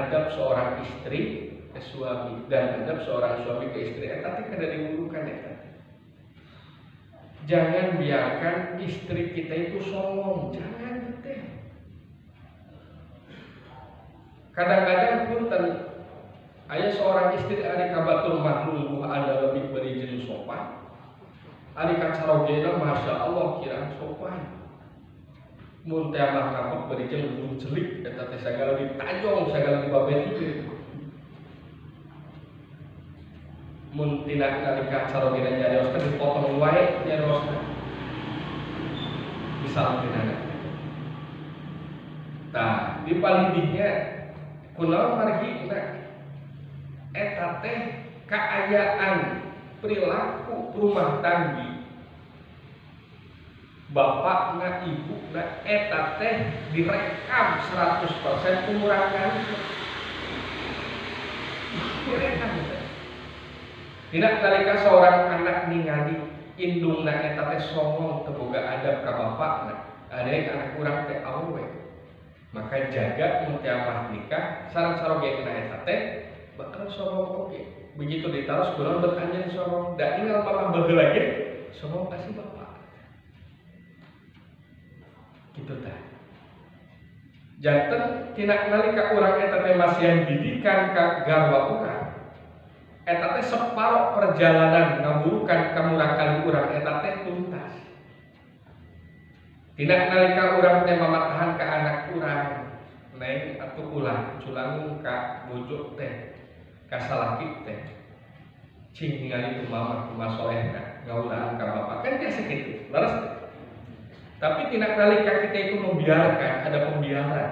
Adab seorang istri ke suami dan adab seorang suami ke istri eta teh kada diwurukan eta. Jangan biarkan istri kita itu songong, jangan teh. Kadang-kadang punten aya seorang istri ari ka batur mah lungguh ada lebih beri jeung sopan. Ari ka carogena masya Allah kirang sopan. Mun teh mah ngambek beri jeung burung celik eta teh sagala ditajong sagala dibabetikeun. Mun tina nalika carogena nyariosna dipotong wae nyariosna. Bisa tina. Tah, di palidihnya kunaon margina eta teh kaayaan perilaku rumah tanggi bapakna ibuna eta teh direkam 100% kemurahan direkam teh. Dina nalika seorang anak ningali indungna eta teh songong teu boga adab ka bapakna, ada yang anak urang teh awewe. Maka jaga mun teh mah nikah sareng sarogena eta teh bakal songong oge. Begitu ditaros kunaon bet anjeun songong, da ningal mamah baheula ge songong ka si bapak. Kitu tah. Janten tina nalika urang eta teh masihan didikan ka garwa urang. Eta teh separo perjalanan ngaburukan ka murangkalih urang eta teh tuntas. Tina nalika urang teh mamatahan ka anak urang, neng atuh ulah culangung ka bojo teh, ka salaki teh. Cing ningali ku mamah kumaha solehna ngaulaan ka bapak kan biasa kitu. Leres teh. Tapi tina nalika kita itu membiarkan ada pembiaran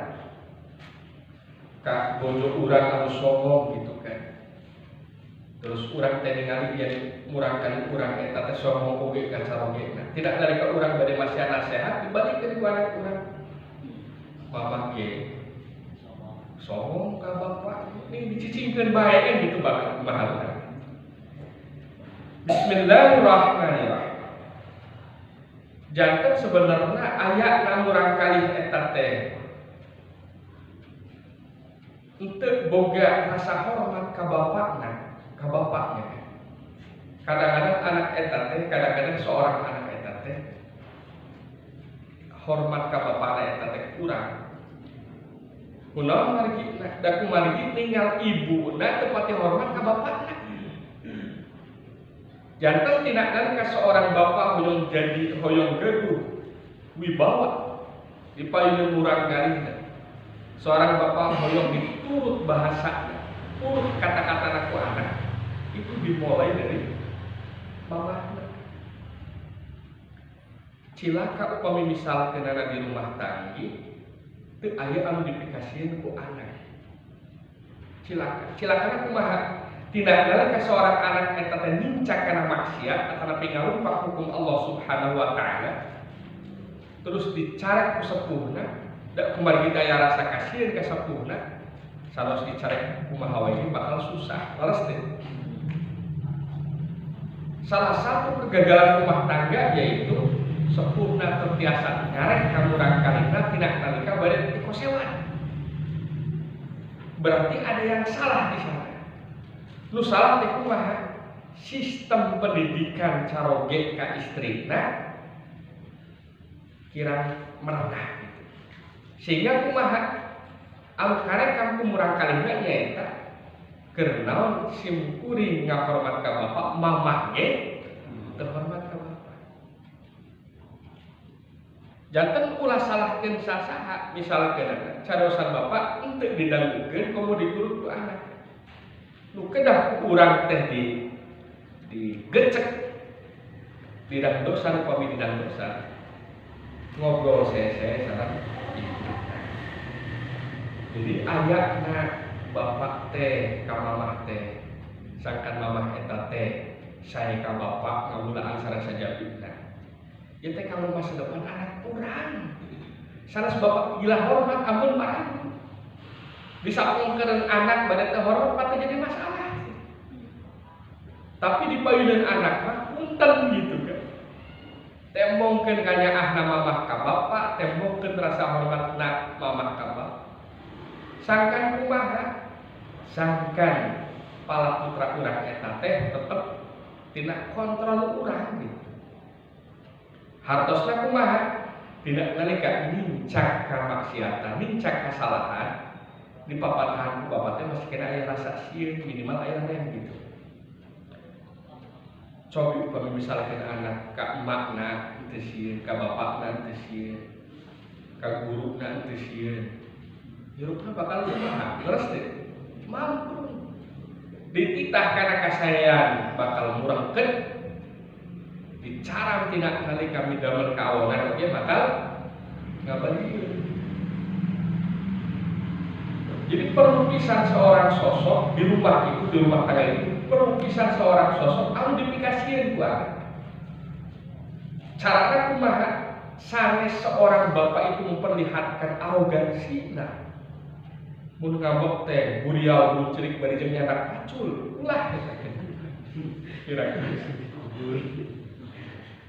ka bojo urang anu songong gitu kan. Terus urang teh ningali yen murangkalih urang eta teh songong oge ka carogena. Tidak nalika urang bade masihan nasihat dibalikeun ku anak urang. Mamah ge songong ka bapak ning dicicingkeun bae kan gitu bahalna. Bismillahirrahmanirrahim. Janten sebenarnya aya na murangkalih eta teh henteu boga rasa hormat ka bapakna, ka bapaknya. Kadang-kadang anak eta teh, kadang-kadang seorang anak eta teh hormat ka bapakna eta teh kurang. Kunaon margina? Da kumargi ninggal ibuna teu pati hormat ka bapakna. Janten tina nalika seorang bapak hoyong jadi hoyong gaduh wibawa di payun murangkalihna. Seorang bapak hoyong diturut bahasana, turut kata-kata ku anak, itu dimulai dari mamahna. Cilaka upami misalkeunana di rumah tanggi teu aya anu dipikasieun ku anak. Cilaka, cilakana kumaha? Tina nalika seorang anak eta teh nincak kana maksiat atanapi ngarumpak hukum Allah Subhanahu wa taala, terus dicarek ku sepuhna, da kumargi aya rasa kasieun ka sepuhna, salos dicarek kumaha wae bakal susah. Leres teh. Salah satu kegagalan rumah tangga yaitu sepuhna terbiasa nyarek ka murangkalihna tina nalika bade dikosewan. Berarti ada yang salah di sana. Nu salah teh kumaha? Sistem pendidikan caroge ka istrina kirang merenah gitu. Sehingga kumaha? Anu karekam ku murangkalihna nyaeta keur naon sim kuring ngahormat ka bapak, mamah ge teu hormat ka bapak. Janten ulah salahkeun sasaha, misalkeun carosan bapak henteu didangukeun komo diturut ku anak. Nu kedah ku urang teh digecek didang dosa upami didang dosa ngobrol sese sareng ibu. Jadi ayana bapak teh ka mamah teh sangkan mamah eta teh sae ka bapak ngagulaan sareng sajabina. Ieu teh kalau masa depan anak urang. Sanes bapak gila hormat ampun parah. Disapungkeun anak bade teh hormat teh jadi masalah. Tapi di payunan anak mah punten gitu kan. Tembongkeun kanyaahna mamah ka bapak, tembongkeun rasa hormatna mamah ka bapak. Sangkan kumaha? Sangkan pala putra urang eta teh tetep tina kontrol urang gitu. Hartosna kumaha? Tidak nalika nincak kamaksiatan, nincak kesalahan di papatahan ku bapak teh masih kena aya rasa sieun, minimal aya rem gitu. Cobi upami misalkan anak ka emakna teu sieun, ka bapakna teu sieun, ka guruna teu sieun. Hirupna bakal kumaha? Leres teh? Mampu. Dititah kana kasaean bakal murangkeun. Dicaram tina nalika midamel kaawongan oge bakal ngabalieun. Jadi perlu pisan seorang sosok di rumah itu, di rumah tangga itu, perlu pisan seorang sosok anu dipikasieun ku anak. Carana kumaha? Sanes seorang bapak itu memperlihatkan arogansi. Nah, mun ngambek teh buriau bucerik bari jeung nyanak pacul, ulah eta kira-kira.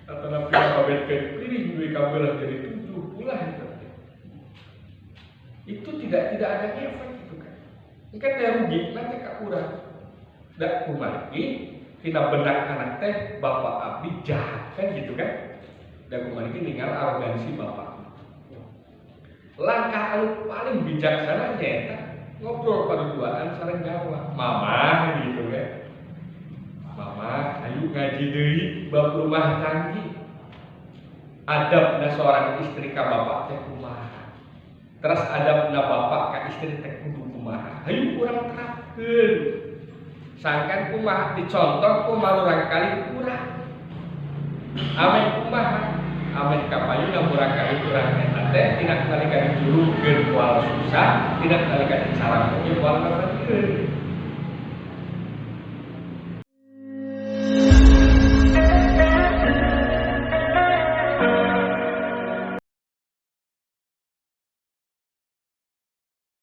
Atau napi ngabetkeun piring duwe kabelah jadi 7, ulah eta. Itu tidak ada efek itu kan. Engke teh rugi nanti ka urang. Da kumargi tina benak anak teh bapak abdi jahat kan gitu kan. Da kumargi ninggal arogansi bapak. Langkah anu paling bijaksana nyaeta ngobrol paduduaan sareng garwa. Mama gitu kan. Mama ayo ngaji deui bab rumah tanggi. Adabna seorang istri ka bapak teh kumaha? Terus adabna bapak ka istri teh kudu kumaha? Hayu urang terapkeun. Sangkan kumaha dicontoh ku murang kali urang. Ameh kumaha? Ameh kapayuna murang kali urang eta teh tina nalika dijurungkeun moal susah, tina nalika dicaram oge moal ngabantueun.